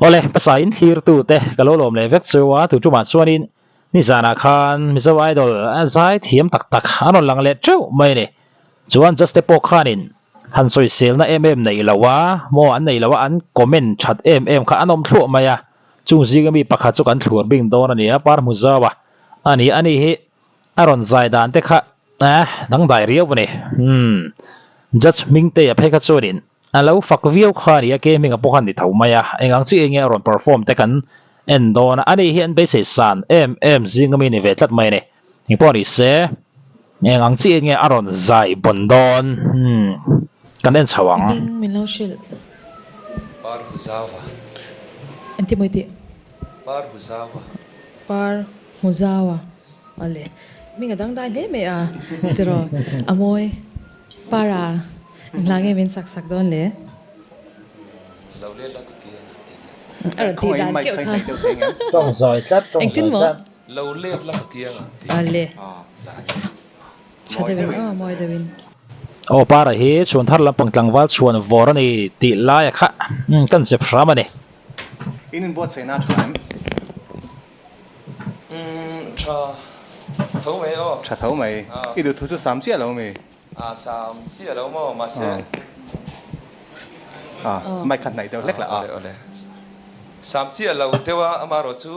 Awle, hmasa in thlirtu te ka lo lawm leh vek chu a, tu tumah chuanin nizanah khan Mizo Idol zai thiam tak tak an rawn lang leh teuh mai a ni. Chuan judge te pawh khanin han sawiselna em em neih lo a, maw an nei lo a, an comment that em em kha an awm thluah mai a, chung zinga mi pakhat chu kan thluar bing dawn a ni a, Par Hmuzau a a ni, ani hi a rawn zai dan te kha dangdai riau a ni. Umm judge Hmingtea phei kha chuanin A lo fak viau kha a ni a, ke hming a pawh khan ni tho mai a, eng ang chiah enge a rawn perform te kan en dawn a, ani hi an beisei san em em zing ami ni ve tlat mai a ni, engpawh ni se eng ang chiah enge a rawn zai bawn dawn hmm kan en chho ang. I hming min lo hrilh. Par Huzawa. Engti mawi tih? Par Huzawa. Par Huzawa. Awle. Hming a dangdai hle mai a tiraw a mawi. Para, hla nge min sak sak dawn le? Lo let la ka ti a ti ni. A rawn tih dan keuh kha. Tawng zawi tlat, tawng Engtin zawi maw? tlat. Lo let la ka ti a ti. Awle. La a ni. Tha deuhin aw, mawi deuhin. Aw Para hi chhuan thar lampang tlangval chhuan vawr a ni tih laia kha kan zep hram a ni. In inbuatsaihna a tha em? Umm tha tho mai aw. Tha tho mai. I duh thu chu sam chiah lo mi? A sam chiah lo maw mahse. A mic kha hnaih deuh hlek lah a. Awle awle. Sam chiah lo deuh a amarawh chu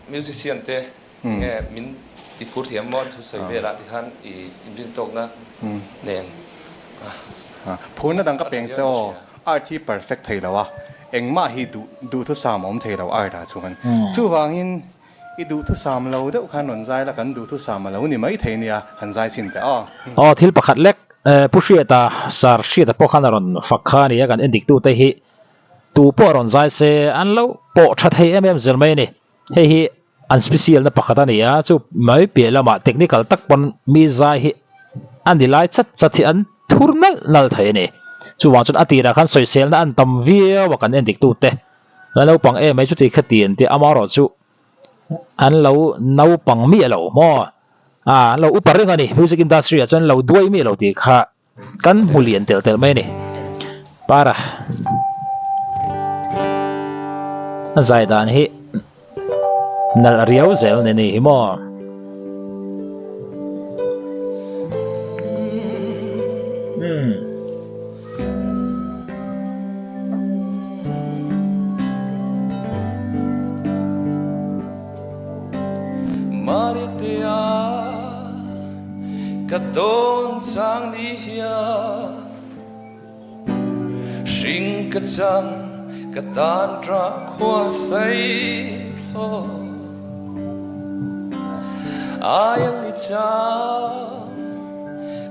musician te nge min ti phur thiam maw an thu sawi vel ah tikhan i inrin tawkna nen. Phurna dang ka peng che aw. Art hi perfect thei lo a, engmah hi duh duhthusam a awm thei lo art ah chuan. Chuvangin i duhthusam lo deuh khan rawn zai la, kan duhthusam a lo ni mai thei nia, han zai chhin teh aw. Aw thil pakhat lek Pu Hriata, Sir Hriata pawh khan a rawn fak kha a ni a, kan endik tute hi tu pawh rawn zai se an lo pawh tha thei em em zel mai a ni. Hei hi an special na pakhat a ni a, chu mai piah lamah technical tak pawn mi zai hi a ni lai chat chat hi an thur nalh nalh thei a ni. Chuvang chuan a tirah khan sawiselna an tam viau a kan en dik tute la naupang em mai chuti kha ti an tia amaherawh chu an lo naupang miah lo maw a an lo upa reng a ni music industry ah chuan an lo duai miah lo tih kha Kan hmu lian telh telh mai a ni. Para a zai dan hi nalh riau zel ni ni hi maw. Ka tawn chang ni hian hring ka chan ka tan tra khua sei thlaw ai ang i cham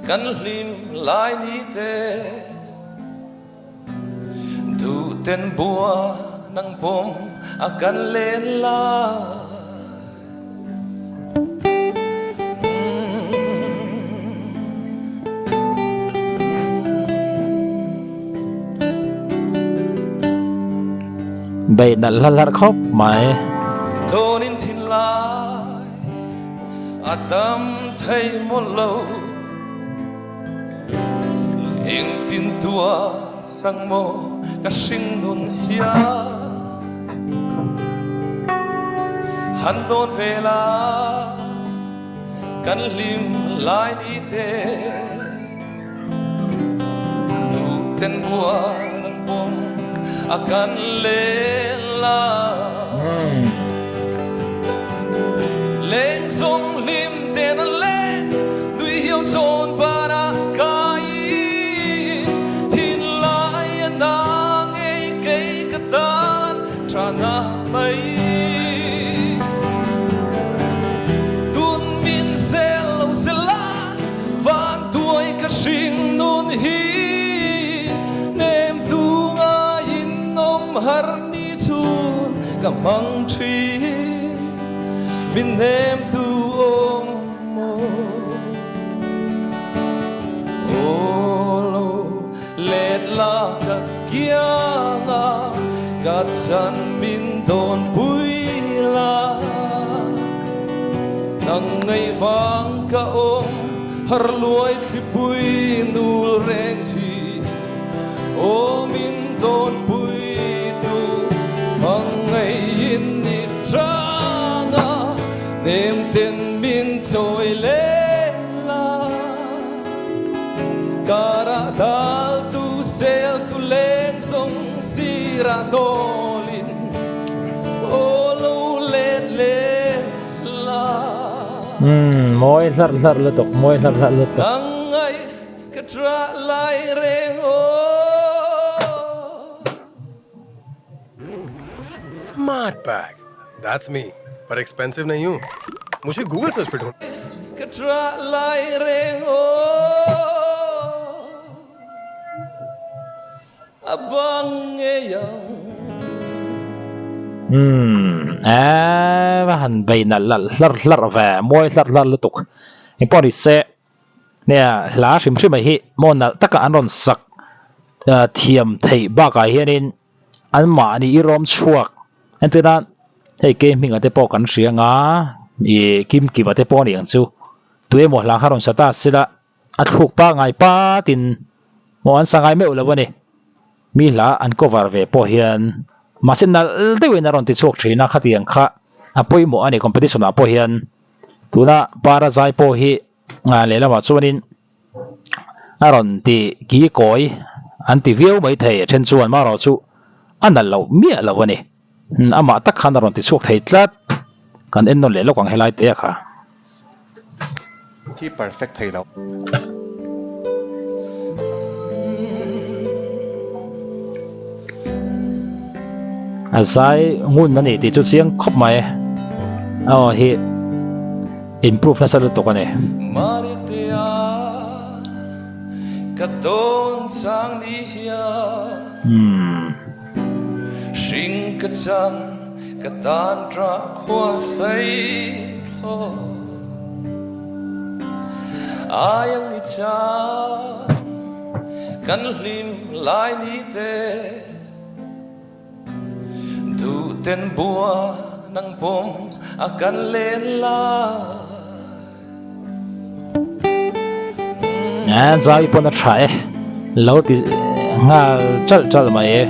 kan hlim lai ni te duh ten bua nang pawm a kan len lai. Beih nalh hla hlarh khawp mai. Tawnin thinlai a tam thei mawlh lo. Engtin tuar ang maw ka hring nun hian Han dawn ve la kan hlim lai ni te Duh ten buan ang pawm a kan len la Leng zawng hlim ten an leng nui hiau chawn banah kai Thinlai a na ngei kei ka tan tha na mai Tun min zel lo zel a van tuai ka hring nun hi Nem tu ngaiin awm har ni chhun ka hmang thin Min nem tu awm maw Aw lo let la ka kiang a ka chan min dawn pui la Nang ngei vang ka awm har luai thlipui nul reng hi Aw min dawn pui hnawlin aw lo let leh la. Umm mawi hlarh hlarh lutuk mawi hlarh hlarh lutuk. Nang ngaih ka ṭah lai reng aw. Smart bag that's me par expensive nahi hu mujhe Google search pe dhoond. Ka ṭah lai reng aw. A bang ngei ang. Umm eh va han bei nalh nalh hlarh hlarh ve mawi hlarh hlarh lutuk engpawh ni se nia hla hrim hrim ah hi maw nalh taka an rawn sak thiam theih bakah hianin an mahni i rawm chhuak entir nan hei kei hmingah te pawh kan hria anga ih kim kima te pawh a ni ang chu tuemaw hla kha rawn sa ta sela. A thluk pangai patin maw an sa ngai meuh lo a ni. Mi hla an cover ve pawh hian mahse nalh deuhin a rawn ti chhuak thin a, khatiang kha a pawimawh a ni competition ah pawh hian. Tuna para zai pawh hi lehlamah chuanin a rawn ti ki kawi an ti viau mai thei a then chuan marawh chu a nalh loh miah lo a ni. Amah tak khan a rawn ti chhuak thei tlat. Kan en nawn leh lawk ang helai te a kha. Thi perfect thei lo. A zai ngun a ni tih chu chiang khawp mai. Aw hi improve nasa lutuk a ni. Maritea ka tawn chang ni hian. Umm. Hring ka chan ka tan tah khua sei thlawh Ai ang i chan kan hlim lai ni te Duh ten bua nang bawm a kan len lai. Aa zai pawn a tha e lo ti nghal chalh chalh mai e.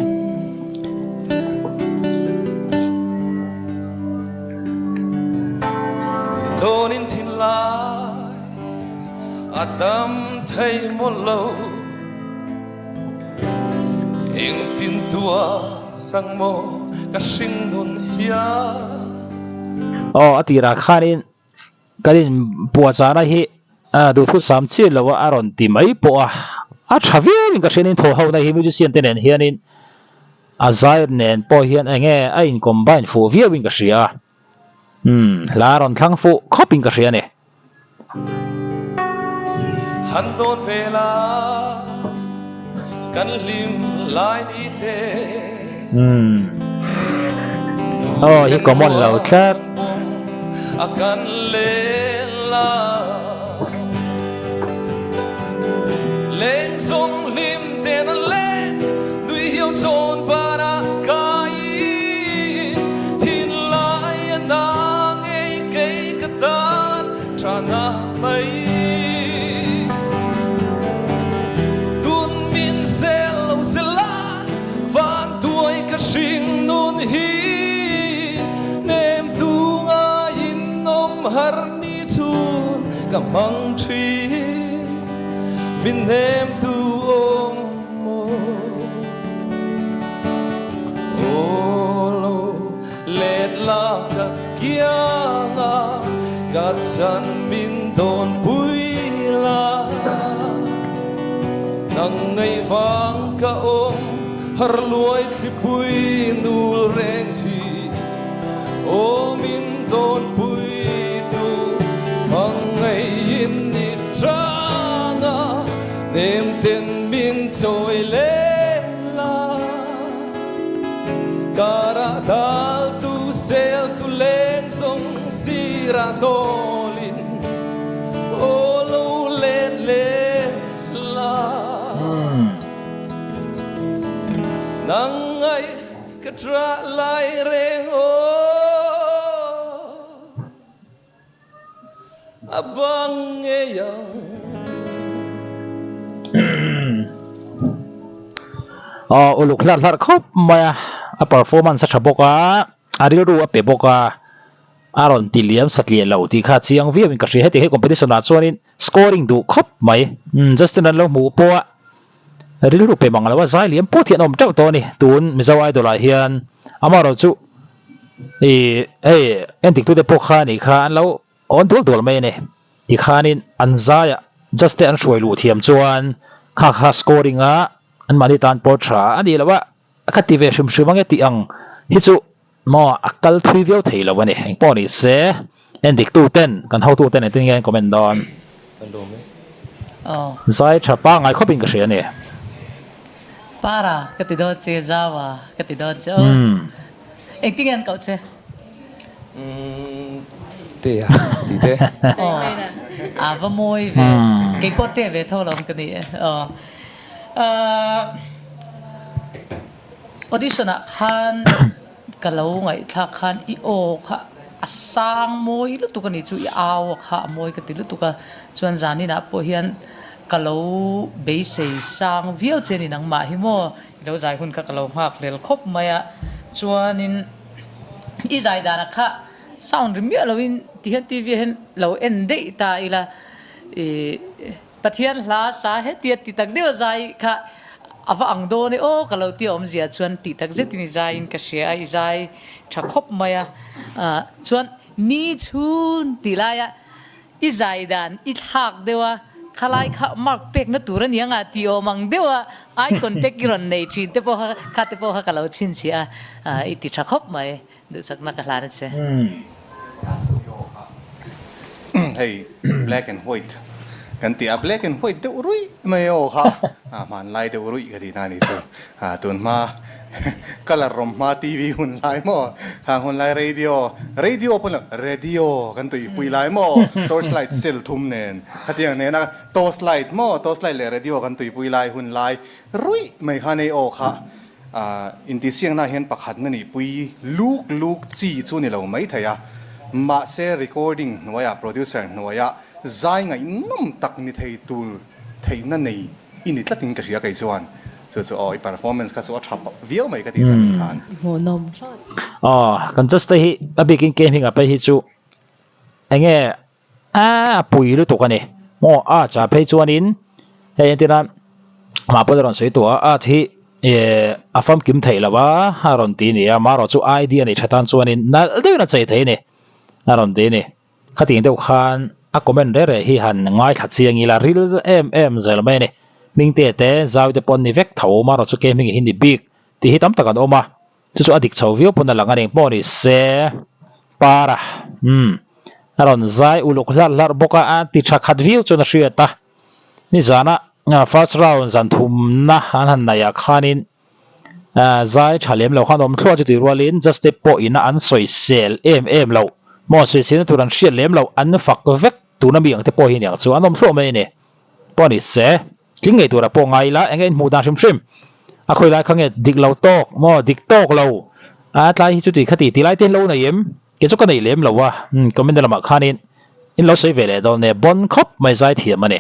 Tawnin thinlai a tam thei mawlh lo Engtin tuar ang maw ka hringnun hian. Aw a tirah khanin Kan inpuahchahna hi duhthusam chiah lo a rawn ti mai pawh a, a tha viau in ka hria in thaw ho na hi musician te nen hianin a zai nen pawh hian eng nge a in combine fuh viau in ka hria a, umm hla a rawn thlang fuh khawp in ka hria a ni. Han dawn vela kan hlim lai ni te. Umm aw hi common lo tlat. Tun min zel lo zel a, van tuai ka hring nun hi Nem tu ngaiin awm har ni chhun ka hmang thin Min nem tu awm maw Aw lo let la ka kiang a ka chan min dawn pui la Nang ngei vang ka awm har luai thlipui nul reng hi Aw min dawn pui tu hmang ngeiin ni tang a nem ten min chawi leh la. Karah dal tu sel tu leng zawng sirah hnawlin aw lo let leh la. Nang ngaih ka ṭah lai reng aw a bang ngei ang. Aw uluk hlarh hlarh khawp mai a, a performance a tha bawk a, a rilru a pe bawk a, a rawn ti liam satliah lo tih kha chiang viau in ka hria. Heti he competition ah chuanin scoring duh khawp mai. Justin an lo hmuh pawh a. Rilru pe mang lo a, zai liam pawt hi an awm teuh tawh a ni. Tun Mizo Idol ah hian amaherawhchu ih hei endik tute pawh kha nih kha an lo awn dual dual mai a ni. Tikhanin an zaiah judge te an hruai luh thiam chuan kha kha scoring a anmahni tan pawh tha a nih loh a, ka ti ve hrim hrim ange tih ang hi chu maw a kal thui viau thei lo a ni. Engpawh ni se endik tu ten kan hotu ten engtin nge an comment dawn. Zai tha pangngai khawpin ka hria a ni. Para ka ti dawn che, Jawa ka ti dawn che aw. Engtin nge an koh che? Te a ti te. Aw a va mawi ve. Kei pawh te ve tho lo ka ni e. Aw. Audition ah khan ka lo ngaihthlak khan i aw kha a sang mawi lutuk a ni chu i au a kha a mawi ka ti lutuk a. Chuan zanin ah pawh hian ka lo beisei sang viau che a ni nangmah hi maw. I lo zai hun kha ka lo nghak hlel khawp mai a, chuanin i zai danah kha sound ri miah loin tihian TV ah hian lo en daih ta ila ih Pathian hla sa hetia ti tak deuh a zai kha a va ang dawn e aw ka lo ti a awmzia chuan tih tak zetin i zaiin ka hria a, i zai tha khawp mai a, chuan ni chhun tih laia I zai dan i thlak deuh a, khalai kha mark pekna tur a ni anga tih awm ang deuh a, eye contact i rawn nei thin te pawh kha kha te pawh kha ka lo chhinchhiah a, i ti tha khawp mai, duhsakna ka hlan a che. Hei black and white kan ti a, black and white deuh ruih mai aw kha hmanlai deuh ruih ka tihna a nih chu. Tun hma colour rawm hma TV hun lai maw? Khang hun lai radio, radio pawh ni lo, radio kan tuipui lai maw? Torch light cell thum nen khatiang nena torch light maw? Torch light leh radio kan tuipui lai hun lai ruih mai khan ei aw kha intihsiakna hian pakhat na nihpui luk luk chi chu ni lo mai thei a, mahse recording hnuaiah producer hnuaiah zai ngaihnawm tak ni thei tur theihna nei I ni tlatin ka hria kei chuan chu chu aw i performance kha chu a tha viau mai ka tih chuan min khan. Hmuhnawm hlawt. Aw kan just te hi a bikin game hi nga phei hi chu enge a pui lutuk a ni maw a cha phei chuanin hei entir a amah pawh a rawn sawi tawh a art hi eh a famkim theih loh a a rawn ti a ni a amaherawh chu idea nei tha tan chuanin nalh deuhin a chei thei a ni a rawn ti a ni. Khating deuh khan a comment reh reh hi han ngaithla chiang ila ril em em zel mai a ni. Hmingte te zau te pawh an ni vek tho marawh chu ke hming hi ni bik tih hi tam tak an awm a, chu chu a dik chho viau pawn a lang a ni. Pawh ni se para umm a rawn zai uluk hlarh hlarh bawk a, a ti tha khat viau chuan a hriat a. Nizana first round zan thumna an han naih ah khanin Zai tha lem lo khan awm thluah chu tih rualin just step pawh ina an sawisel em em loh maw sawiselna tur an hriat lem loh an fak vek tuna mi ang te pawh hi aniang chu an awm thluah mai a ni. Pawh ni se tling ngei tura pawh ngai ila enge in hmuh dan hrim hrim a khawi lai kha nge dik lo tawk maw dik tawk lo a tlai hi chuti khati ti lai te hi lo nei em kei chu ka nei lem lo a comment na lamah khanin in lo sawi ve leh dawn nia bon khawp mai zai thiam a ni.